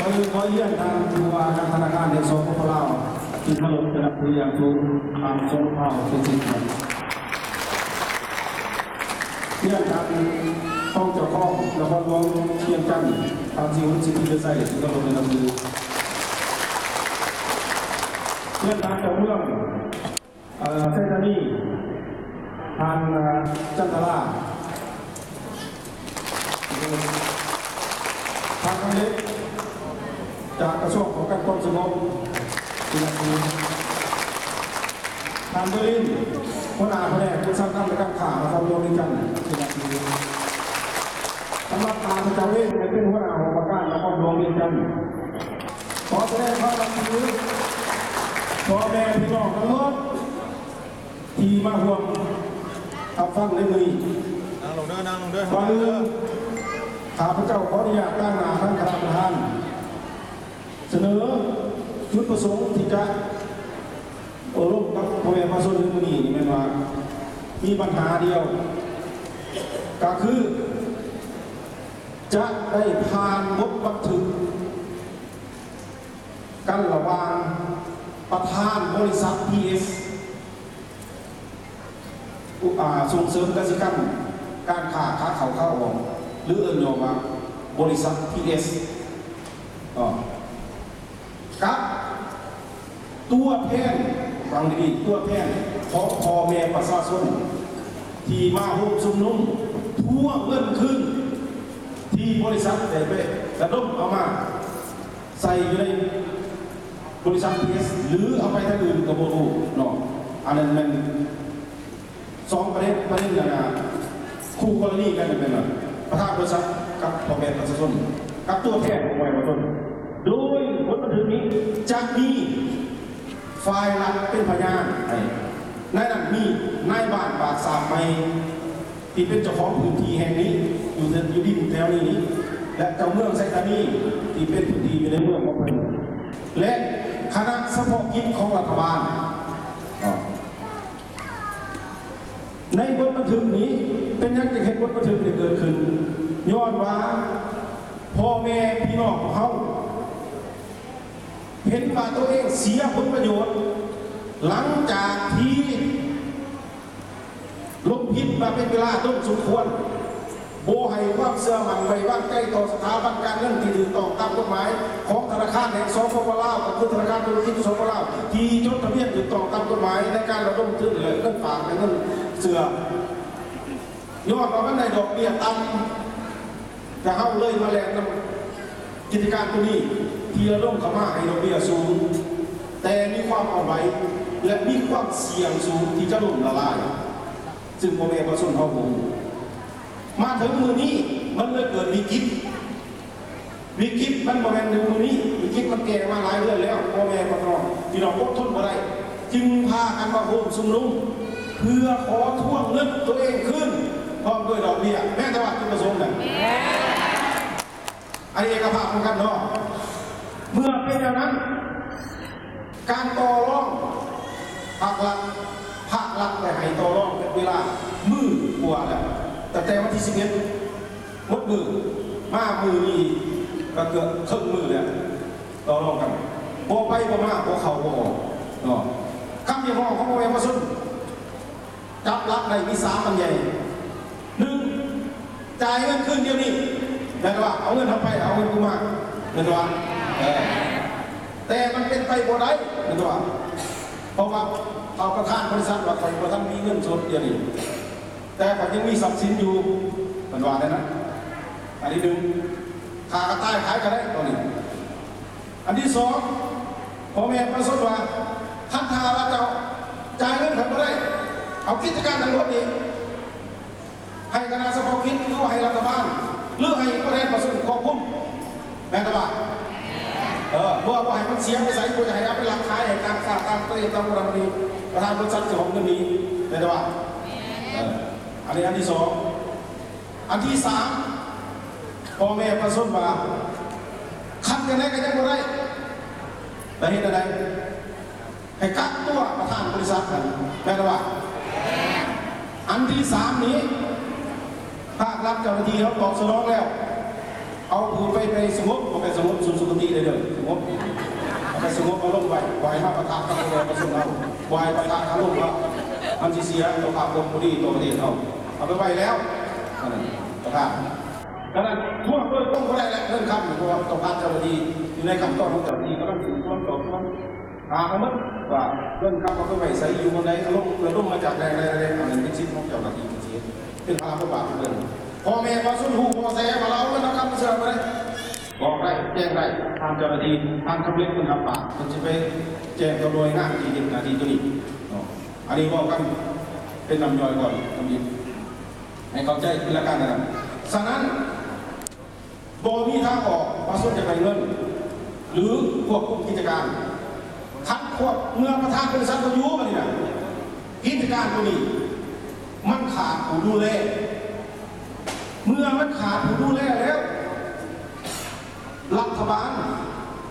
ຂໍຮຽນທ່ານຜູ້ວ່າການທະນາຄານແຫ່ງ ສປປ ລາວ ທີ່ເຄົາລົບ ແລະ ນັບຖືຢ່າງສູງ ທ່ານ ສົງຄາມ ເປັນສິດ ຮຽນທ່ານຮອງເຈົ້າຄອງນະຄອນຫຼວງວຽງຈັນ ທ່ານ ສີຫຸນ ສິດທິວິໄຊ ທີ່ເຄົາລົບ ແລະ ນັບຖື. ຮຽນທ່ານເຈົ້າເມືອງ ເອີ ເສດຖານີ ທ່ານ ເອີ ຈັນທະລາ ທ່ານຄຳເລັດ ຈາກກະຊວງປ້ອງກັນຄວາມສະຫງົບ ທີ່ນັບຖື, ທ່ານ ເບີລິນ ຫົວໜ້າພະແນກອຸດສາຫະກຳ ແລະ ການຄ້າ ນະຄອນຫຼວງວຽງຈັນ ທີ່ນັບຖື. ສຳລັບຂ້າພະເຈົ້າເອງ ໄດ້ເປັນຫົວໜ້າຫ້ອງວ່າການນະຄອນຫຼວງວຽງຈັນ ຂໍສະແດງຄວາມນັບຖືພໍ່ແມ່ພີ່ນ້ອງທັງໝົດ ທີ່ມາຮ່ວມຮັບຟັງໃນມື້ນີ້. ນັ່ງລົງເດີ ນັ່ງລົງເດີ. ກ່ອນອື່ນ ຂ້າພະເຈົ້າຂໍອະນຸຍາດຕາງໜ້າທ່ານຄະນະປະທານ ສະເໜີຈຸດປະສົງທີ່ຈະໂອ້ລົມກັບພໍ່ແມ່ປະຊາຊົນໃນມື້ນີ້ ແມ່ນວ່າມີບັນຫາດຽວ ກະຄືຈະໄດ້ຜ່ານບົດບັນທຶກ ກັນລະຫວ່າງປະທານບໍລິສັດ ພີເອສ ອາ ສົ່ງເສີມກະສິກຳ ການຄ້າຂາເຂົ້າຂາອອກ ຫຼື ເອີ້ນຫຍໍ້ວ່າບໍລິສັດ ພີເອສ ອາ ກັບຕົວແທນ ຟັງດີໆ ຕົວແທນຂອງພໍ່ແມ່ປະຊາຊົນ ທີ່ມາໂຮມຊຸມນຸມທວງເງິນຄືນ ທີ່ບໍລິສັດໄດ້ໄປລະດົມເອົາມາ ໃສ່ຢູ່ໃນບໍລິສັດ ພີເອສ ຫຼື ເອົາໄປທາງອື່ນກໍບໍ່ຮູ້ເນາະ. ອັນນັ້ນແມ່ນສອງປະເດັນ, ປະເດັນນັ້ນນະ ຄູ່ກໍລະນີກັນແມ່ນວ່າ ປະທານບໍລິສັດກັບພໍ່ແມ່ປະຊາຊົນ ກັບຕົວແທນຂອງພໍ່ແມ່ປະຊາຊົນ. ໂດຍບົດບັນທຶກນີ້ຈະມີຝ່າຍລັດເປັນພະຍານໃຫ້. ໃນນັ້ນມີນາຍບ້ານປາກສາກໃໝ່ ທີ່ເປັນເຈົ້າຂອງພື້ນທີ່ແຫ່ງນີ້ ຢູ່ ຢູ່ດິນແຖວນີ້ ແລະ ເຈົ້າເມືອງໄຊທານີ ທີ່ເປັນພື້ນທີ່ຢູ່ໃນເມືອງຂອງເພິ່ນ ແລະ ຄະນະສະເພາະກິດຂອງລັດຖະບານ. ໃນບົດບັນທຶກນີ້ ເປັນຫຍັງຈຶ່ງເຮັດບົດບັນທຶກນີ້ເກີດຂຶ້ນ? ຍ້ອນວ່າພໍ່ແມ່ພີ່ນ້ອງຂອງເຮົາ ເຫັນວ່າຕົວເອງເສຍຜົນປະໂຫຍດ ຫຼັງຈາກທີ່ລົງຜິດມາເປັນເວລາດົນສົມຄວນ, ບໍ່ໃຫ້ຄວາມເຊື່ອໝັ້ນໄວ້ວາງໃຈຕໍ່ສະຖາບັນການເງິນທີ່ຖືກຕ້ອງຕາມກົດໝາຍຂອງທະນາຄານແຫ່ງ ສປປ ລາວ, ກໍຄືທະນາຄານທຸລະກິດ ສປປ ລາວ ທີ່ຈົດທະບຽນຖືກຕ້ອງຕາມກົດໝາຍໃນການລະດົມທຶນ ແລະ ເງິນຝາກ ແລະ ເງິນເຊື່ອ. ຍ້ອນວ່າມັນໄດ້ດອກເບ້ຍຕ່ຳ ແຕ່ເຮົາເລີຍມາແລ່ນນຳກິດຈະການໂຕນີ້ ທີ່ລະດົມເຂົ້າມາໃຫ້ດອກເບ້ຍສູງ, ແຕ່ມີຄວາມອ່ອນໄຫວ ແລະ ມີຄວາມສ່ຽງສູງທີ່ຈະລົ້ມລະລາຍ, ຊຶ່ງພໍ່ແມ່ປະຊາຊົນເຮົາບໍ່ຮູ້. ມາເຖິງມື້ນີ້ ມັນເລີຍເກີດວິກິດ. ວິກິດມັນບໍ່ແມ່ນແຕ່ມື້ນີ້, ວິກິດມັນແກ່ມາຫຼາຍເດືອນແລ້ວ. ພໍ່ແມ່ປະຊາຊົນ ພີ່ນ້ອງອົດທົນບໍ່ໄດ້, ຈຶ່ງພາກັນມາໂຮມຊຸມນຸມ ເພື່ອຂໍທວງເງິນຕົວເອງຄືນ ພ້ອມດ້ວຍດອກເບ້ຍ. ແມ່ນແຕ່ວ່າຈຸດປະສົງນັ້ນ ອັນນີ້ເອກະພາບຂອງກັນເນາະ. ເມື່ອເປັນແນວນັ້ນ ການຕໍ່ລອງ ພາກລັດ ພາກລັດໄດ້ໃຫ້ຕໍ່ລອງເປັນເວລາມື້ກວ່າແລ້ວ, ຕັ້ງແຕ່ວັນທີສິບເອັດ ໝົດມື້ ມາມື້ນີ້ກໍເກືອບເຄິ່ງມື້ແລ້ວ ຕໍ່ລອງກັນ ບໍ່ໄປບໍ່ມາ ບໍ່ເຂົ້າບໍ່ອອກເນາະ. ຄຳຮຽກຮ້ອງຂອງພໍ່ແມ່ປະຊາຊົນ ຈັບຫຼັກໄດ້ມີສາມອັນໃຫຍ່. ໜຶ່ງ ຈ່າຍເງິນຄືນດຽວນີ້ ແມ່ນວ່າ ເອົາເງິນເຮົາໄປ ເອົາເງິນກູມາ ແມ່ນວ່າ ເອີ ແຕ່ມັນເປັນໄປບໍ່ໄດ້ ແມ່ນວ່າ ເພາະວ່າເອົາປະທານບໍລິສັດວ່າ ຂ້ອຍບໍ່ທັນມີເງິນສົດດຽວນີ້ ແຕ່ຂ້ອຍຍັງມີຊັບສິນຢູ່ ເພິ່ນວ່າແນວນັ້ນ. ອັນທີໜຶ່ງ ຂ້າກໍຕາຍຂາຍກໍໄດ້ຕອນນີ້. ອັນທີສອງ ພໍ່ແມ່ປະຊາຊົນວ່າ ຄັນຖ້າວ່າເຈົ້າຈ່າຍເງິນຂ້ອຍບໍ່ໄດ້ ເອົາກິດຈະການທັງໝົດນີ້ ໃຫ້ຄະນະສະເພາະກິດ ຫຼືວ່າໃຫ້ລັດຖະບານ ຫຼືໃຫ້ປະເທດປະຊາຊົນຄວບຄຸມ ແມ່ນບໍ່? ເອີ ບໍ່ ບໍ່ໃຫ້ມັນເສຍໄປໃສ ບໍ່ຢາກໃຫ້ເອົາໄປລັກຂາຍໃຫ້ຕ່າງຊາດຕ່າງປະເທດ ຕ່າງປະເທດ ປະທານບໍລິສັດເຈົ້າຂອງເງິນນີ້ ແມ່ນບໍ່? ເອີ ອັນນີ້ອັນທີສອງ. ອັນທີສາມ ພໍ່ແມ່ປະຊາຊົນວ່າ ຄັນຈັ່ງໃດກໍຍັງບໍ່ໄດ້ ແລ້ວເຮັດແນວໃດ? ໃຫ້ກັກຕົວປະທານບໍລິສັດນັ້ນ ແມ່ນບໍ່? ອັນທີສາມນີ້ ພາກລັດເຈົ້າໜ້າທີ່ເຮົາຕອບສະໜອງແລ້ວ ເອົາຜູ້ໄປ ໄປສະຫງົບ ບໍ່ໄປສະຫງົບສູ່ສຸຄະຕິໄດ້ ງົບ ເອົາໄປສະຫງົບອາລົມໄວ້ ບໍ່ໃຫ້ມາປະທະກັບພວກເຮົາປະຊາຊົນເຮົາ ບໍ່ໃຫ້ປະທະຄາລົມເຮົາ ມັນຊິເສຍຕໍ່ພາບພົດບໍ່ດີຕໍ່ປະເທດເຮົາ ເອົາໄປໄວ້ແລ້ວ ອັນນັ້ນປະທານ. ດັ່ງນັ້ນ ທວງໂດຍກົງບໍ່ໄດ້ແຫຼະ ເງິນຄຳນີ້ ເພາະວ່າຕ້ອງຜ່ານເຈົ້າໜ້າທີ່ ຢູ່ໃນຂັ້ນຕອນຂອງເຈົ້າໜ້າທີ່ ກຳລັງສືບສວນສອບສວນ ຫາມາໝົດວ່າເງິນຄຳເອົາໄປໄວ້ໃສ ຢູ່ບ່ອນໃດ ລະດົມມາຈາກແຫຼ່ງໃດ ອັນນັ້ນເປັນສິດຂອງເຈົ້າໜ້າທີ່ເພິ່ນຊິເຮັດ ເປັນພາລະບົດບາດຂອງເພິ່ນ. ພໍ່ແມ່ປະຊາຊົນຮູ້ບໍ່ແສວ່າລາວເອົາເງິນເອົາຄຳໄປໃສ່ບ່ອນໃດ ບອກໄດ້ ແຈ້ງໄດ້ ຜ່ານເຈົ້າໜ້າທີ່ ທ່ານຄຳເລັດເພິ່ນຮັບປາກ ເພິ່ນຊິໄປແຈ້ງຕໍ່ໜ່ວຍງານທີ່ເຮັດໜ້າທີ່ໂຕນີ້ເນາະ. ອັນນີ້ເວົ້າກັນເປັນນ້ຳຍ່ອຍກ່ອນ ທຳອິດ ໃຫ້ເຂົ້າໃຈເປັນຫຼັກການນັ້ນ. ສະນັ້ນ ບໍ່ມີທາງອອກ ປະຊາຊົນຈະໄດ້ເງິນ ຫຼື ຄວບຄຸມກິດຈະການ ຄັນຄວບ ເມື່ອປະທານບໍລິສັດບໍ່ຢູ່ ບາດນີ້ນະ ກິດຈະການໂຕນີ້ ມັນຂາດຜູ້ດູແລ ເມື່ອມັນຂາດຜູ້ດູແລແລ້ວ ລັດຖະບານ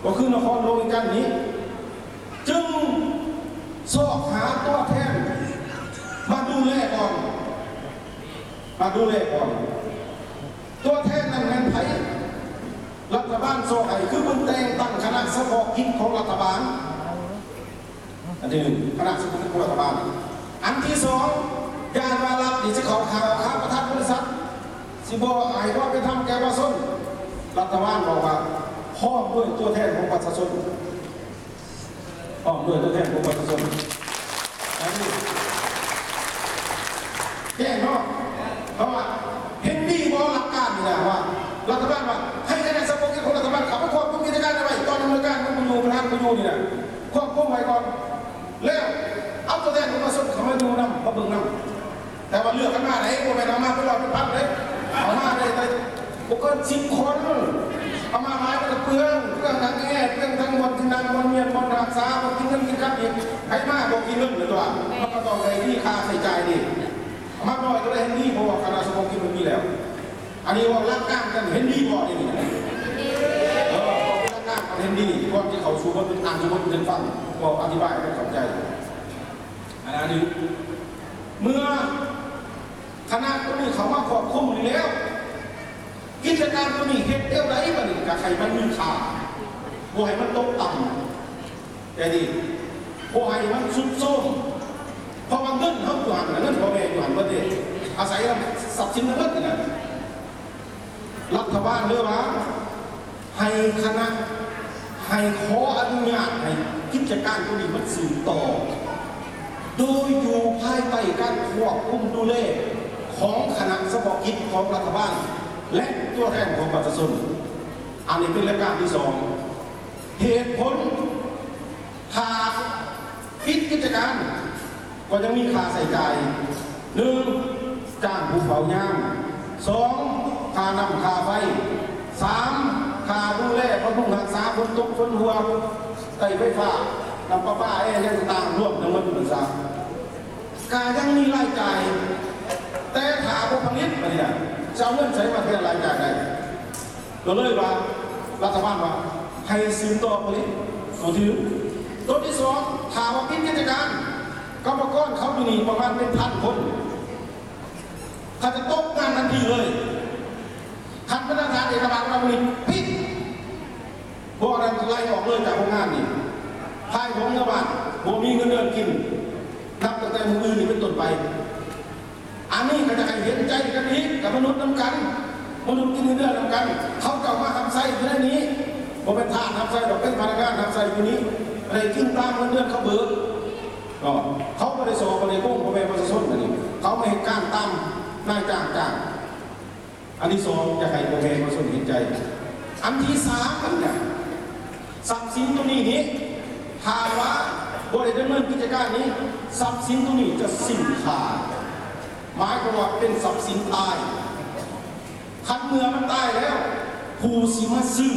ກໍຄືນະຄອນຫຼວງວຽງຈັນນີ້ ຈຶ່ງຊອກຫາຕົວແທນມາດູແລກ່ອນ ມາດູແລກ່ອນ. ຕົວແທນນັ້ນແມ່ນໃຜ? ລັດຖະບານຊອກໃຫ້ ຄືເພິ່ນແຕ່ງຕັ້ງຄະນະສະເພາະກິດຂອງລັດຖະບານ. ອັນທີໜຶ່ງ ຄະນະສະເພາະກິດຂອງລັດຖະບານ. ອັນທີສອງ ຢ້ານວ່າລັດນີ້ຊິເຂົ້າຂ້າງເອົາຄາປະທານບໍລິສັດ ຊິບໍ່ໃຫ້ຄວາມເປັນທຳແກ່ປະຊາຊົນ. ລັດຖະບານບອກວ່າ ພ້ອມດ້ວຍຕົວແທນຂອງປະຊາຊົນ. ພ້ອມດ້ວຍຕົວແທນຂອງປະຊາຊົນ. ອັນນີ້ແຈ້ງເນາະ ເພາະວ່າເຫັນດີບໍ່ຫຼັກການນີ້ນະ ວ່າລັດຖະບານວ່າໃຫ້ຄະນະສະເພາະກິດຂອງລັດຖະບານເຂົ້າໄປຄວບຄຸມກິດຈະການໄວ້ ຕອນດຳເນີນການມັນບໍ່ຢູ່ ປະທານບໍ່ຢູ່ນີ້ນະ ຄວບຄຸມໄວ້ກ່ອນ ແລ້ວເອົາຕົວແທນຂອງປະຊາຊົນເຂົ້າມາຢູ່ນຳ ມາເບິ່ງນຳ. ແຕ່ວ່າເລືອກກັນມາເດ້ ບໍ່ແມ່ນເອົາມາເປັນຮ້ອຍເປັນພັນເດ້ ເອົາມາໄດ້ແຕ່ບໍ່ເກີນສິບຄົນ ເອົາມາຫຼາຍມັນກໍເປືອງ ເປືອງທັງແອ ເປືອງທັງບ່ອນກິນ ບ່ອນນອນ ບ່ອນຮຽນ ບ່ອນຮັກສາ ບ່ອນກິນເງິນກິນຄຳອີກ ໃຜມາບໍ່ກິນເງິນແມ່ນຕົວະ ມັນກໍຕ້ອງໄດ້ມີຄ່າໃຊ້ຈ່າຍເດ້ ເອົາມາໜ້ອຍກໍໄດ້ໃຫ້ມີ ເພາະວ່າຄະນະສະເພາະກິດມັນມີແລ້ວ ອັນນີ້ເວົ້າຫຼັກການກັນ ເຫັນດີບໍ່ ອັນນີ້ ເອີ ເວົ້າເປັນຫຼັກການກັນ ເຫັນດີ ກ່ອນທີ່ເຂົ້າສູ່ບົດ ອ່ານສູ່ບົດເປັນຟັງ ກໍອະທິບາຍໃຫ້ເຂົ້າໃຈ ອັນນີ້ ເມື່ອຄະນະໂຕນີ້ເຂົ້າມາຄວບຄຸມນີ້ແລ້ວ ກິດຈະການໂຕນີ້ເຮັດແນວໃດ ບາດນີ້ກໍໃຫ້ມັນມີຄ່າ ບໍ່ໃຫ້ມັນຕົກຕ່ຳ ແຕ່ນີ້ ບໍ່ໃຫ້ມັນຊຸດໂຊມ ເພາະວ່າເງິນເຮົາຢູ່ຫັ້ນ ເງິນພໍ່ແມ່ຢູ່ຫັ້ນເບິດເດ້ ອາໄສນຳຊັບສິນທັງໝົດນີ້ນະ ລັດຖະບານເລີຍວ່າ ໃຫ້ຄະນະ ໃຫ້ຂໍອະນຸຍາດໃຫ້ກິດຈະການໂຕນີ້ມັນສືບຕໍ່ ໂດຍຢູ່ພາຍໃຕ້ການຄວບຄຸມດູແລຂອງຄະນະສະເພາະກິດຂອງລັດຖະບານ ແລະ ຕົວແທນຂອງປະຊາຊົນ. ອັນນີ້ເປັນລາຍການທີສອງ. ເຫດຜົນ ຖ້າປິດກິດຈະການ ກໍຍັງມີຄ່າໃຊ້ຈ່າຍ ໜຶ່ງ ຈ້າງຜູ້ເຝົ້າຍາມ, ສອງ ຄ່ານ້ຳຄ່າໄຟ, ສາມ ຄ່າດູແລບຳລຸງຮັກສາຝົນຕົກຝົນຮົ່ວ, ໃຊ້ໄຟຟ້າ, ນ້ຳປະປາ, ແອ ຫຍັງຕ່າງໆ ລວມທັງໝົດເປັນສາມ ກໍຍັງມີລາຍຈ່າຍ, ແຕ່ຖ້າບໍ່ຜະລິດ ບາດນີ້ນະ ຈະເອົາເງິນໃສມາແທນລາຍຈ່າຍໄດ້? ກໍເລີຍວ່າ ລັດຖະບານວ່າໃຫ້ສືບຕໍ່ຜະລິດຕົວທີ່ໜຶ່ງ. ຕົວທີ່ສອງ ຖ້າວ່າປິດກິດຈະການ ກຳມະກອນເຂົາຢູ່ນີ້ປະມານເປັນພັນຄົນ ເຂົາຈະຕົກງານທັນທີເລີຍ. ຄັນພະນັກງານເອກະພາບລັດນີ້ປິດ ບໍ່ນັ້ນໄລ່ອອກເລີຍຈາກໂຮງງານນີ້ ພາຍໃນເມືອບ້ານ ບໍ່ມີເງິນເດືອນກິນ ນັບຕັ້ງແຕ່ມື້ອື່ນນີ້ເປັນຕົ້ນໄປ. ອັນນີ້ກໍຢາກໃຫ້ເຫັນໃຈກັນອີກ ກັບມະນຸດນຳກັນ, ມະນຸດກິນເງິນເດືອນນຳກັນ. ເຂົາເຈົ້າມາຮັບໃຊ້ຢູ່ໃນນີ້ ບໍ່ແມ່ນທາດຮັບໃຊ້ດອກ, ເປັນພະນັກງານຮັບໃຊ້ຢູ່ນີ້, ໄດ້ກິນຕາມເງິນເດືອນເຂົາເບີກເນາະ. ເຂົາບໍ່ໄດ້ສໍ້ບໍ່ໄດ້ໂກງພໍ່ແມ່ປະຊາຊົນ ອັນນີ້ ເຂົາມາເຮັດການຕາມນາຍຈ້າງຈ້າງ. ອັນທີສອງ ຢາກໃຫ້ພໍ່ແມ່ປະຊາຊົນເຫັນໃຈ. ອັນທີສາມ ອັນນະ ຊັບສິນໂຕນີ້ນີ້ ຖ້າວ່າບໍ່ໄດ້ດຳເນີນກິດຈະການນີ້ ຊັບສິນໂຕນີ້ຈະສິ້ນຄ່າ, ໝາຍຄວາມວ່າເປັນຊັບສິນຕາຍ. ຄັນເມື່ອມັນຕາຍແລ້ວ ຜູ້ຊິມາຊື້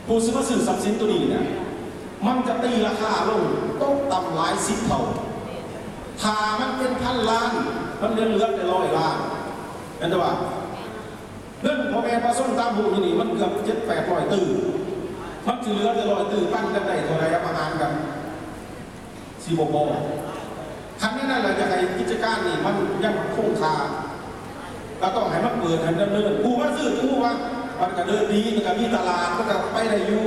ຜູ້ຊິມາຊື້ຊັບສິນໂຕນີ້ນະ ມັນຈະຕີລາຄາລົງຕົກຕ່ຳຫຼາຍສິບເທົ່າ. ຖ້າມັນເປັນພັນລ້ານ ມັນເຫຼືອແຕ່ຮ້ອຍລ້ານ ແມ່ນບໍ່ວະ? ເງິນພໍ່ແມ່ປະຊາຊົນຕາມຮູ້ຢູ່ນີ້ ມັນເກືອບເຈັດແປດຮ້ອຍຕື້ ມັນຊິເຫຼືອແຕ່ຮ້ອຍຕື້ ປັນກັນໄດ້ເທົ່າໃດ ເອົາມາຫານກັນ ຊິບໍ່ພໍ. ຄັນແນວນັ້ນແລ້ວ ຢາກໃຫ້ກິດຈະການນີ້ມັນຍັງຄົງຄ່າ ກໍຕ້ອງໃຫ້ມັນເປີດ ໃຫ້ດຳເນີນ. ຜູ້ມາຊື້ກໍຮູ້ວ່າ ມັນກໍເດີນດີ ມັນກໍມີຕະຫຼາດ ມັນກໍໄປໄດ້ຢູ່.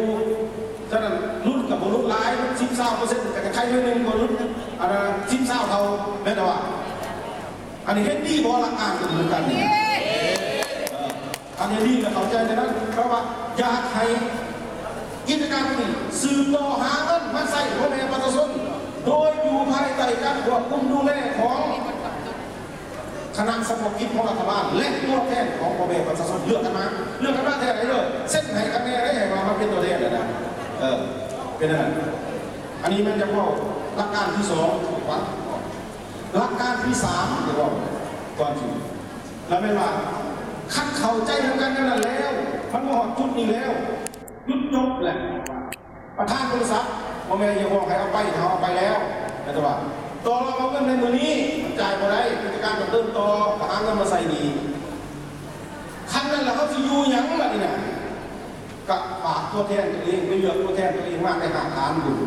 ສະນັ້ນຫຼຸດກໍບໍ່ຫຼຸດຫຼາຍ ສິບ ຊາວເປີເຊັນ ກໍຈະໄຄໜ້ອຍໜຶ່ງ ບໍ່ຫຼຸດ ອັນນັ້ນ ສິບ ຊາວເທົ່າ ແມ່ນບໍ່ວະ? ອັນນີ້ເຫັນດີບໍ່? ຫຼັກການກໍຄືກັນນີ້ ເອີ ອັນນີ້ດີ ແລະ ເຂົ້າໃຈແນວນັ້ນ ແປວ່າຢາກໃຫ້ກິດຈະການນີ້ສືບຕໍ່ຫາເງິນມາໃຊ້ພໍ່ແມ່ປະຊາຊົນ ໂດຍຢູ່ພາຍໃຕ້ການຄວບຄຸມດູແລຂອງຄະນະສະເພາະກິດຂອງລັດຖະບານ ແລະ ຕົວແທນຂອງພໍ່ແມ່ປະຊາຊົນເລືອກກັນມາ ເລືອກກັນມາແທ້ໃດເດີ ເຊັນໃຫ້ກັນແນ່ໃດ ໃຫ້ວ່າມາເປັນຕົວແທນນະ ເອີ ເປັນອັນນັ້ນ. ອັນນີ້ແມ່ນຈະເວົ້າຫຼັກການທີສອງ ຫວັງ ຫຼັກການທີສາມ ຈະເວົ້າກ່ອນຊິ ລະແມ່ນວ່າ ຄັນເຂົ້າໃຈນຳກັນແນວນັ້ນແລ້ວ ມັນມາຮອດຈຸດນີ້ແລ້ວ ຈຸດຈົບແຫຼະ ປະທານບໍລິສັດ ບໍ່ແມ່ນຮຽກຮ້ອງໃຫ້ເອົາໄປ ເຮົາເອົາໄປແລ້ວ ແຕ່ວ່າຕໍ່ລອງເອົາເງິນໃນມື້ນີ້ ມັນຈ່າຍບໍ່ໄດ້ ກິດຈະການຕ້ອງເດີນຕໍ່ ກໍຫາເງິນມາໃຊ້ໜີ້. ຄັນນັ້ນລະ ເຮົາຊິຢູ່ຫຍັງບາດນີ້ນະ? ກະຝາກຕົວແທນຕົວເອງ ໄປເລືອກຕົວແທນຕົວເອງມາແຕ່ຮາກຖານພຸ້ນ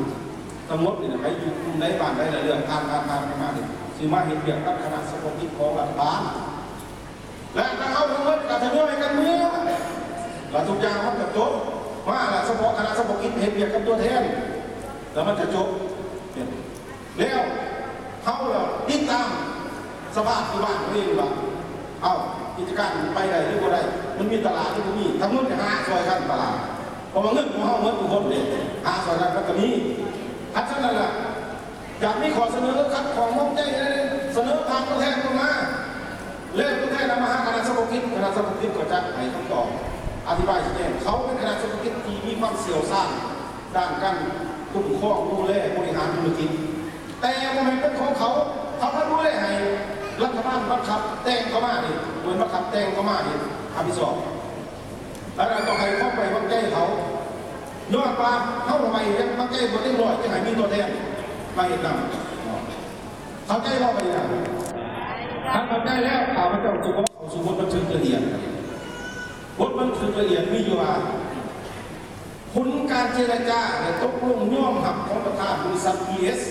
ທັງໝົດນີ້ນະ ໃຜຢູ່ກຸ່ມໃດບ້ານໃດລະ ເລືອກຜ່ານ ຜ່ານ ຜ່ານກັນມານີ້ ຊິມາເຮັດວຽກກັບຄະນະສະເພາະກິດຂອງລັດຖະບານ ແລະ ທາງເຮົາທັງໝົດກະທະຍອຍກັນເມືອ ລະທຸກຢ່າງມັນກະຈົບມາ ລະສະເພາະຄະນະສະເພາະກິດເຮັດວຽກກັບຕົວແທນ ລະມັນກະຈົບ. ແລ້ວເຮົາລະຕິດຕາມສະພາບຢູ່ບ້ານຕົວເອງວ່າ ເອົ້າ ກິດຈະການໄປໄດ້ຫຼືບໍ່ໄດ້ ມັນມີຕະຫຼາດຫຼືບໍ່ມີ ທັງໝົດຫາຊ່ອຍກັນຕະຫຼາດ ເພາະວ່າເງິນຂອງເຮົາໝົດທຸກຄົນເດ້ ຫາຊ່ອຍກັນມັນກະມີ. ຄັນຊັ້ນນັ້ນລະ ຢາກມີຂໍ້ສະເໜີຂັດຂ້ອງໝອງໃຈ ສະເໜີຜ່ານຕົວແທນເຂົ້າມາ ແລ້ວຕົວແທນນຳມາຫາຄະນະສະເພາະກິດ ຄະນະສະເພາະກິດກໍຈະໃຫ້ຄຳຕອບ ອະທິບາຍຊີ້ແຈງ. ເຂົາເປັນຄະນະສະເພາະກິດທີ່ມີຄວາມຊ່ຽວຊານ ດ້ານການຄຸ້ມຄອງດູແລບໍລິຫານທຸລະກິດ ແຕ່ບໍ່ແມ່ນເປັນຂອງເຂົາ ເຂົາມາດູແລໃຫ້ ລັດຖະບານບັງຄັບແຕ່ງເຂົ້າມາເດ້ ແມ່ນບັງຄັບແຕ່ງເຂົ້າມາເດ້ ຮັບຜິດຊອບ ແລ້ວຕ້ອງໃຫ້ຄວາມໄວ້ວາງໃຈເຂົາ ຍ້ອນວ່າເຮົາໄວ້ວາງໃຈບໍ່ເຕັມຮ້ອຍ ຈຶ່ງໃຫ້ມີຕົວແທນມາເຮັດນຳ ເຂົ້າໃຈບໍ່? ບາດນີ້ນະ ຄັນເຂົ້າໃຈແລ້ວ ຂ້າພະເຈົ້າຈະຂໍເຂົ້າສູ່ບົດບັນທຶກລະອຽດ. ບົດບັນທຶກລະອຽດມີຢູ່ວ່າ ຜົນການເຈລະຈາ ແລະ ຕົກລົງຍອມຮັບຂອງປະທານບໍລິສັດ ພີເອສ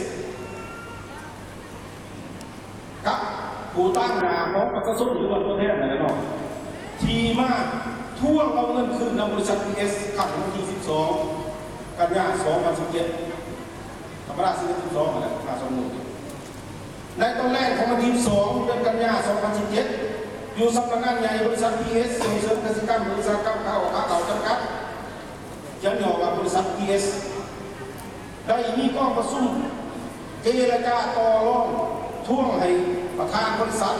ກັບຜູ້ຕາງໜ້າຂອງປະຊາຊົນ ຫຼືວ່າຕົວແທນນັ້ນແຫຼະເນາະ ທີ່ມາທວງເອົາເງິນຄືນນຳບໍລິສັດ ພີເອສ ຄັ້ງວັນທີສິບສອງ ກັນຍາ ສອງພັນສິບເຈັດ ທຳມະດາ ສິບເອັດ ສິບສອງ ຫັ້ນແຫຼະ ມາສອງມື້. ໃນຕອນແລງຂອງວັນທີສິບສອງ ເດືອນກັນຍາ ສອງພັນສິບເຈັດ ຢູ່ສຳນັກງານໃຫຍ່ບໍລິສັດ ພີເອສ ສົ່ງເສີມກະສິກຳ ແລະ ອຸດສາຫະກຳ ຂາອອກຂາເຂົ້າ ຈຳກັດ ຂຽນຫຍໍ້ວ່າບໍລິສັດ ພີເອສ ໄດ້ມີກອງປະຊຸມເຈລະຈາຕໍ່ລອງ ທວງໃຫ້ປະທານບໍລິສັດ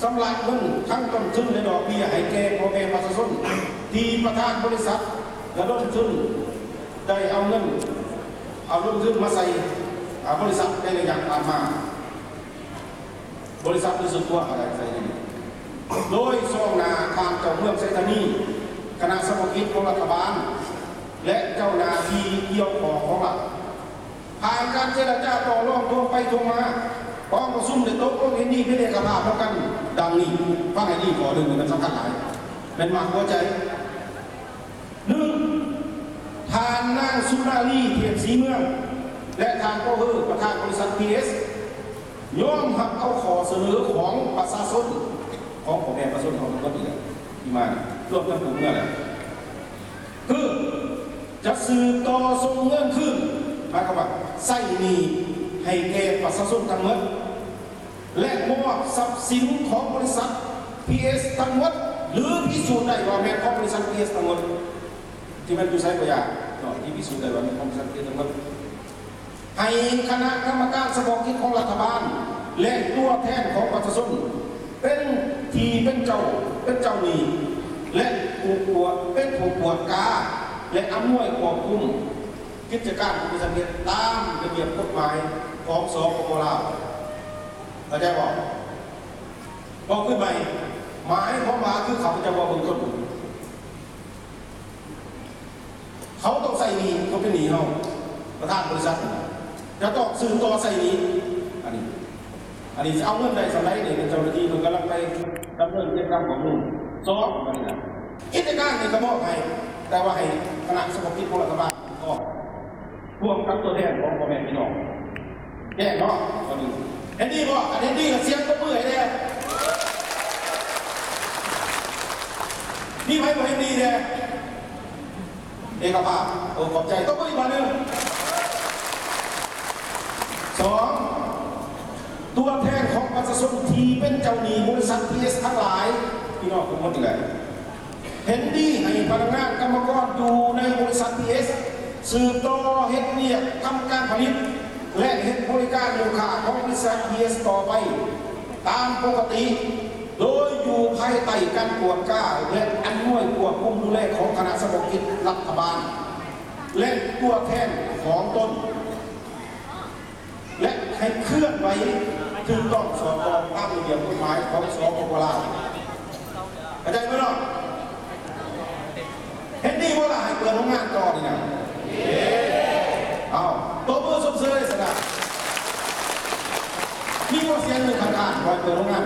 ຊຳລະເງິນທັງຕົ້ນທຶນ ແລະ ດອກເບ້ຍໃຫ້ແກ່ພໍ່ແມ່ປະຊາຊົນ ທີ່ປະທານບໍລິສັດລະດົມທຶນ ໄດ້ເອົາເງິນ ເອົາລົງທຶນມາໃສ່ ອາ ບໍລິສັດໃນໄລຍະຜ່ານມາ. ບໍລິສັດ ຫຼື ສ່ວນຕົວກໍໄດ້ໃສ່ເງິນ ໂດຍຊ່ອງໜ້າທ່ານເຈົ້າເມືອງໄຊທານີ, ຄະນະສະເພາະກິດຂອງລັດຖະບານ ແລະ ເຈົ້າໜ້າທີ່ກ່ຽວຂ້ອງຂອງລັດ. ຜ່ານການເຈລະຈາຕໍ່ລອງ ທົ່ວໄປທົ່ວມາ, ກອງປະຊຸມໄດ້ຕົກລົງເຫັນດີເປັນເອກະພາບນຳກັນດັ່ງນີ້. ຟັງໃຫ້ດີ, ຂໍ້ໜຶ່ງນີ້ມັນສຳຄັນຫຼາຍ, ແມ່ນໝາກຫົວໃຈ. ໜຶ່ງ, ທ່ານນາງ ສຸນາລີ ເທບສີເມືອງ ແລະ ທ່ານ ປໍເຮີ ປະທານບໍລິສັດ ພີເອສ ຍອມຮັບເອົາຂໍ້ສະເໜີຂອງປະຊາຊົນ, ຂອງພໍ່ແມ່ປະຊາຊົນເຮົາທັງໝົດນີ້ແຫຼະ ທີ່ມາ ລວມທັງຜູ້ເມືອງແຫຼະ ຄືຈະສືບຕໍ່ສົ່ງເງິນຄືນ, ໝາຍຄວາມວ່າໃຊ້ໜີ້ໃຫ້ແກ່ປະຊາຊົນທັງໝົດ ແລະ ມອບຊັບສິນຂອງບໍລິສັດ ພີເອສ ທັງໝົດ ຫຼື ພິສູດໄດ້ວ່າແມ່ນຂອງບໍລິສັດ ພີເອສ ທັງໝົດ ທີ່ແມ່ນຢູ່ໃສກໍຢ່າເນາະ, ທີ່ພິສູດໄດ້ວ່າແມ່ນຂອງບໍລິສັດ ພີເອສ ທັງໝົດ ໃຫ້ຄະນະກຳມະການສະເພາະກິດຂອງລັດຖະບານ ແລະ ຕົວແທນຂອງປະຊາຊົນ ເປັນທີ່ເປັນເຈົ້າ, ເປັນເຈົ້າໜີ້ ແລະ ຜູ້ກວດ, ເປັນຜູ້ກວດກາ ແລະ ອຳນວຍຄວບຄຸມກິດຈະການຂອງບໍລິສັດ ເຮັດຕາມລະບຽບກົດໝາຍຂອງ ສປປ ລາວ. ເຂົ້າໃຈບໍ່? ເວົ້າຄືນໃໝ່, ໝາຍຄວາມວ່າ ຄືຂ້າພະເຈົ້າເວົ້າເບື້ອງຕົ້ນ, ເຂົາຕ້ອງໃຊ້ໜີ້, ເຂົາເປັນໜີ້ເຮົາ, ປະທານບໍລິສັດ ຈະຕ້ອງສືບຕໍ່ໃຊ້ໜີ້. ອັນນີ້, ອັນນີ້ຊິເອົາເງິນໄດ້ສ່ຳໃດນີ້ ເຈົ້າໜ້າທີ່ເພິ່ນກຳລັງໄປດຳເນີນກິດຈະກຳຂໍ້ມູນ. ສອງ, ອັນນີ້ນະ, ກິດຈະການນີ້ກໍມອບໃຫ້, ແຕ່ວ່າໃຫ້ຄະນະສະເພາະກິດຂອງລັດຖະບານອອກ ຮ່ວມກັບຕົວແທນຂອງພໍ່ແມ່ພີ່ນ້ອງ. ແຈ້ງເນາະ, ເຫັນດີບໍ່? ຄັນເຫັນດີກໍສຽງຕົບມືໃຫ້ແດ່. ມີໃຜບໍ່ເຫັນດີແດ່? ເອກະພາບ. ໂອ້ ຂອບໃຈ. ຕົບມືອີກບາດໜຶ່ງ. ສອງ, ຕົວແທນຂອງປະຊາຊົນທີ່ເປັນເຈົ້າໜີ້ບໍລິສັດ ພີເອສ ທັງຫຼາຍ, ພີ່ນ້ອງທຸກຄົນນີ້ແຫຼະ ເຫັນດີໃຫ້ພະນັກງານກຳມະກອນຢູ່ໃນບໍລິສັດ ພີເອສ ສືບຕໍ່ເຮັດວຽກທຳການຜະລິດ ແລະ ເຮັດບໍລິການລູກຄ້າຂອງບໍລິສັດ ພີເອສ ຕໍ່ໄປຕາມປົກກະຕິ, ໂດຍຢູ່ພາຍໃຕ້ການກວດກາ ແລະ ອຳນວຍຄວບຄຸມດູແລຂອງຄະນະສະເພາະກິດລັດຖະບານ ແລະ ຕົວແທນຂອງຕົນ. ແລະ ໃຫ້ເຄື່ອນໄຫວຖືກຕ້ອງສອດຄ່ອງຕາມລະບຽບກົດໝາຍຂອງ ສປປ ລາວ. ເຂົ້າໃຈບໍ່ເນາະ? ເຫັນດີບໍ່ລະ ໃຫ້ເປີດໂຮງງານຕໍ່ນີ້ນະ? ເອົາ ຕົບມືຊົມເຊີຍຊະນະ. ມີບໍ່ສຽງໜຶ່ງຄັນຄ້ານ ໃຫ້ເປີດໂຮງງານ?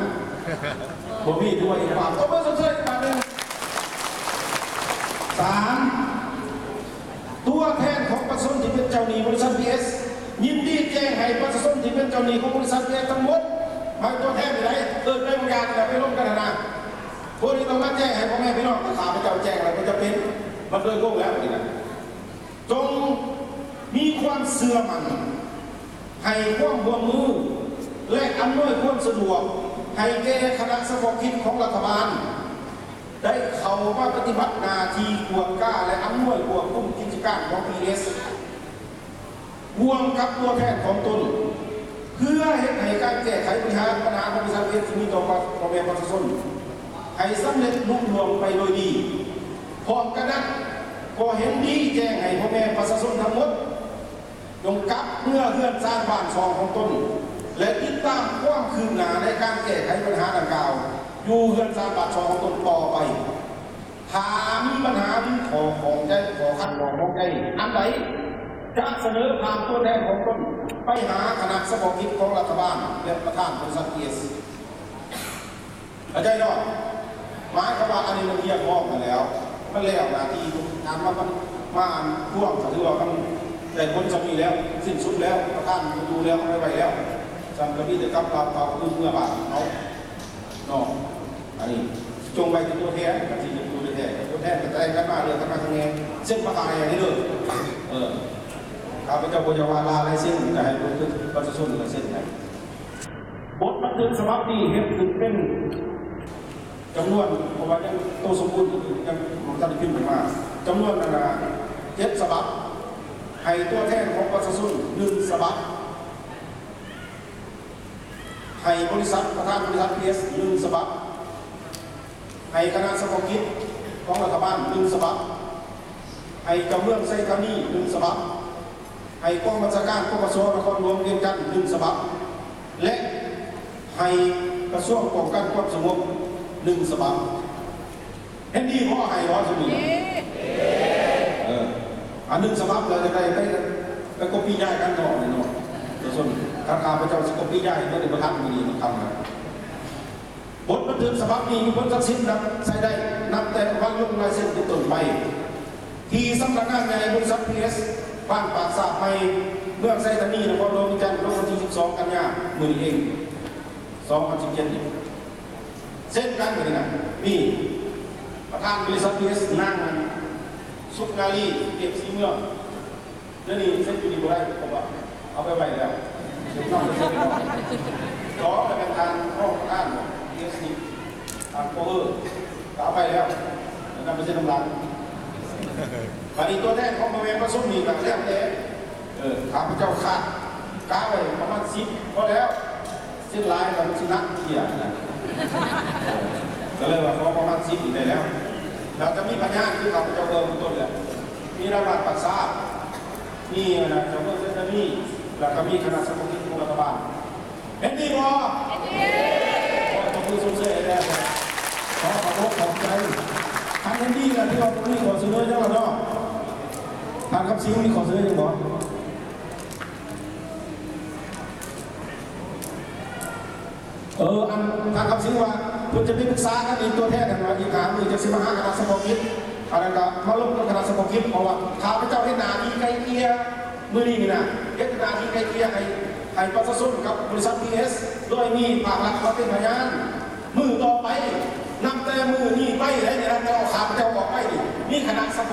ບໍ່ມີ. ຖືວ່າອີກບາດ ຕົບມືຊົມເຊີຍອີກບາດໜຶ່ງ. ສາມ, ຕົວແທນຂອງປະຊາຊົນທີ່ເປັນເຈົ້າໜີ້ບໍລິສັດ ພີເອສ ຍິນດີແຈ້ງໃຫ້ປະຊາຊົນທີ່ເປັນເຈົ້າໜີ້ຂອງບໍລິສັດ ພີເອສ ທັງໝົດ ໃຫ້ຕົວແທນນີ້ໄດ້ ເອີ້ນໄປບາງຢ່າງແລ້ວໄປລົມກັນຫັ້ນນະ. ພວກນີ້ຕ້ອງມາແຈ້ງໃຫ້ພໍ່ແມ່ພີ່ນ້ອງ. ຖ້າຂ້າພະເຈົ້າແຈ້ງແລ້ວ ມັນຈະເປັນ ມັນໂດຍກົງແລ້ວນີ້ນະ. ຈົ່ງມີຄວາມເຊື່ອໝັ້ນ, ໃຫ້ຄວາມຮ່ວມມື ແລະ ອຳນວຍຄວາມສະດວກໃຫ້ແກ່ຄະນະສະເພາະກິດຂອງລັດຖະບານ ໄດ້ເຂົ້າມາປະຕິບັດໜ້າທີ່ກວດກາ ແລະ ອຳນວຍຄວບຄຸມກິດຈະການຂອງ ພີເອສ ຮ່ວມກັບຕົວແທນຂອງຕົນ ເພື່ອເຮັດໃຫ້ການແກ້ໄຂບັນຫາ ບັນຫາຂອງບໍລິສັດ ພີເອສ ທີ່ມີຕໍ່ພໍ່ແມ່ປະຊາຊົນ ໃຫ້ສຳເລັດລຸລ່ວງໄປໂດຍດີ. ພ້ອມກັນນັ້ນ ກໍເຫັນດີແຈ້ງໃຫ້ພໍ່ແມ່ປະຊາຊົນທັງໝົດ ຈົ່ງກັບເມືອເຮືອນຊານບ້ານຊ່ອງຂອງຕົນ ແລະ ຕິດຕາມຄວາມຄືບໜ້າໃນການແກ້ໄຂບັນຫາດັ່ງກ່າວ ຢູ່ເຮືອນຊານບ້ານຊ່ອງຂອງຕົນຕໍ່ໄປ. ຖ້າມີບັນຫາ ຫຼື ຂໍ້ຂ້ອງໃຈ ຂໍ້ຂັດຂ້ອງໝອງໃຈອັນໃດ ຈະສະເໜີຜ່ານຕົວແທນຂອງຕົນໄປຫາຄະນະສະເພາະກິດຂອງລັດຖະບານ ແລະ ປະທານບໍລິສັດ ພີເອສ. ເຂົ້າໃຈເນາະ? ໝາຍຄວາມວ່າອັນນີ້ມັນຮຽກຮ້ອງກັນແລ້ວ ມັນແລ້ວໜ້າທີ່. ຖາມວ່າມັນມາທວງ ກໍຖືວ່າມັນໄດ້ຜົນສ່ຳນີ້ແລ້ວ ສິ້ນສຸດແລ້ວ ປະທານບໍ່ຢູ່ແລ້ວ ເອົາໄປໄວ້ແລ້ວ. ຊັ້ນກໍມີແຕ່ກັບລາວເກົ່າຄືເມືອບ້ານເຮົາເນາະ. ອັນນີ້ຈົ່ງໄວ້ແຕ່ຕົວແທນ ຄັນຊິເປັນຕົວແທນ ຕົວແທນກໍແຕ່ງກັນມາ ເລືອກກັນມາທາງແນ່ ເຊັນປາກກາໃຫ້ເລີຍ. ເອີ ຂ້າພະເຈົ້າບໍ່ຢາກວ່າລາຍເຊັນ ກໍໃຫ້ປະຊາຊົນເຊັນໃຫ້. ບົດບັນທຶກສະບັບນີ້ເຮັດຂຶ້ນເປັນຈຳນວນ ເພາະວ່າຍັງໂຕສົມບູນ ຍັງບໍ່ທັນໄດ້ພິມອອກມາ ຈຳນວນ ອັນນ່າ ເຈັດສະບັບ, ໃຫ້ຕົວແທນຂອງປະຊາຊົນໜຶ່ງສະບັບ, ໃຫ້ບໍລິສັດ ປະທານບໍລິສັດ ພີເອສ ໜຶ່ງສະບັບ, ໃຫ້ຄະນະສະເພາະກິດຂອງລັດຖະບານໜຶ່ງສະບັບ, ໃຫ້ເຈົ້າເມືອງໄຊທານີໜຶ່ງສະບັບ, ໃຫ້ກອງບັນຊາການ ປກສ ນະຄອນຫຼວງວຽງຈັນໜຶ່ງສະບັບ ແລະ ໃຫ້ກະຊວງປ້ອງກັນຄວາມສະຫງົບໜຶ່ງສະບັບ. ເຫັນດີບໍ່? ໃຫ້ບໍ່? ຊຸມນີ້ນະ ເອີ ອັນໜຶ່ງສະບັບ ແລ້ວຈະໄດ້ໄປ ໄປກອບປີ້ຍ້າຍກັນເນາະ ເນາະ. ປະຊາຊົນ ຖ້າຂ້າພະເຈົ້າຊິກອບປີ້ຍ້າຍ ບໍ່ໄດ້ ບໍ່ທັນ ມື້ນີ້ມັນຄ່ຳແລ້ວ. ບົດບັນທຶກສະບັບນີ້ມີຜົນສັກສິດນັບໃຊ້ໄດ້ ນັບແຕ່ວັນລົງລາຍເຊັນເປັນຕົ້ນໄປ ທີ່ສຳນັກງານໃຫຍ່ບໍລິສັດ ພີເອສ ບ້ານປາກສາດໃໝ່ ເມືອງໄຊທານີ ນະຄອນຫຼວງວຽງຈັນ ລົງວັນທີສິບສອງ ກັນຍາ ມື້ນີ້ເອງ ສອງພັນສິບເຈັດນີ້. ເຊັ່ນກັນ ມື້ນີ້ນະ ມີປະທານບໍລິສັດ ພີເອສ ນາງ ສຸກນາລີ ເທບສີເມືອງ. ດຽວນີ້ເຊັນຢູ່ນີ້ບໍ່ໄດ້ ເພາະວ່າເອົາໄປໄວ້ແລ້ວ ເກັບນຳໄປເຊັນຢູ່ນອກ. ສອງ ແລ້ວແມ່ນທ່ານຮອງປະທານ ເອັຟຊີ ທ່ານໂປເອີ ກໍເອົາໄປແລ້ວ ນຳໄປເຊັນນຳຫຼັງ. ບາດນີ້ຕົວແທນຂອງພໍ່ແມ່ປະຊາຊົນນີ້ກໍແລ້ວແຕ່ ເອີ ຂ້າພະເຈົ້າຄາດກະໄວ້ປະມານສິບພໍແລ້ວ. ເຊັນຫຼາຍແລ້ວມັນຊິໜັກເຄຍນະ ກໍເລີຍວ່າຂໍປະມານສິບນີ້ໄດ້ແລ້ວ. ແລ້ວກໍມີພະຍານຄືຂ້າພະເຈົ້າເວົ້າເປັນຕົ້ນແຫຼະ ມີນາຍບ້ານປາກຊາດ ມີອັນນ່າເຈົ້າເມືອງເຊນຕານີ ແລ້ວກໍມີຄະນະສະເພາະກິດຂອງລັດຖະບານ. ເຫັນດີບໍ່? ເຫັນດີ. ຂໍຕົບມືຊົມເຊີຍໃຫ້ແດ່. ຂໍຂອບອົກຂອບໃຈ. ຄັນເຫັນດີແລ້ວ ຖືວ່າບໍ່ມີຂໍ້ສະເໜີຫຍັງແລ້ວເນາະ. ທ່ານຄຳສິງມີຂໍ້ສະເໜີຫຍັງບໍ່? ເອີ ອັນທ່ານຄຳສິງວ່າເພິ່ນຈະໄປປຶກສາກັນອີກ ຕົວແທນຫັ້ນວ່າອີກຫ້າມື້ຈັ່ງຊິມາຫາຄະນະສະເພາະກິດ ອັນນັ້ນກໍມາລົມກັບຄະນະສະເພາະກິດ ເພາະວ່າຂ້າພະເຈົ້າເຮັດໜ້າທີ່ໄກ່ເກ່ຍມື້ນີ້ນີ້ນະ ເຮັດໜ້າທີ່ໄກ່ເກ່ຍໃຫ້ ໃຫ້ປະຊາຊົນກັບບໍລິສັດ ພີເອສ ໂດຍມີພາກລັດມາເປັນພະຍານ. ມື້ຕໍ່ໄປ ນັບແຕ່ມື້ນີ້ໄປເດ້ ນັບແຕ່ອອກ ຂ້າພະເຈົ້າອອກໄປນີ້ ມີຄະນະສະເພາະ